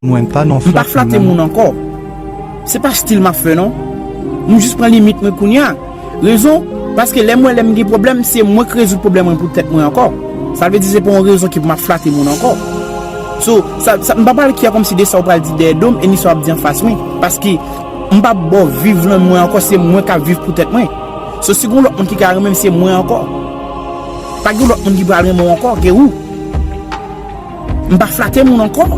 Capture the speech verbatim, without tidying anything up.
Mwen pa nan M pa flate moun ankò. Se pa stil m ap fè non. M jis pran limit mwen kounye a. Rezon, paske lè m wè lè m gen pwoblèm, se mwen k rezoud pwoblèm mwen pou tèt mwen ankò. Sa vle di se pa yon rezon ki pou m ap flate moun ankò. So, sa, sa, m pa pral kè kòmsi de sa w pral di dèyè do m e ni sa w ap di anfas mwen. Paske m p ap ba w viv nan mwen ankò, se mwen k ap viv pou tèt mwen. So, si gen lòt moun ki ka renmen m, se mwen ankò. Pa gen lòt moun ki pral renmen w ankò ke ou. M pa flate moun ankò.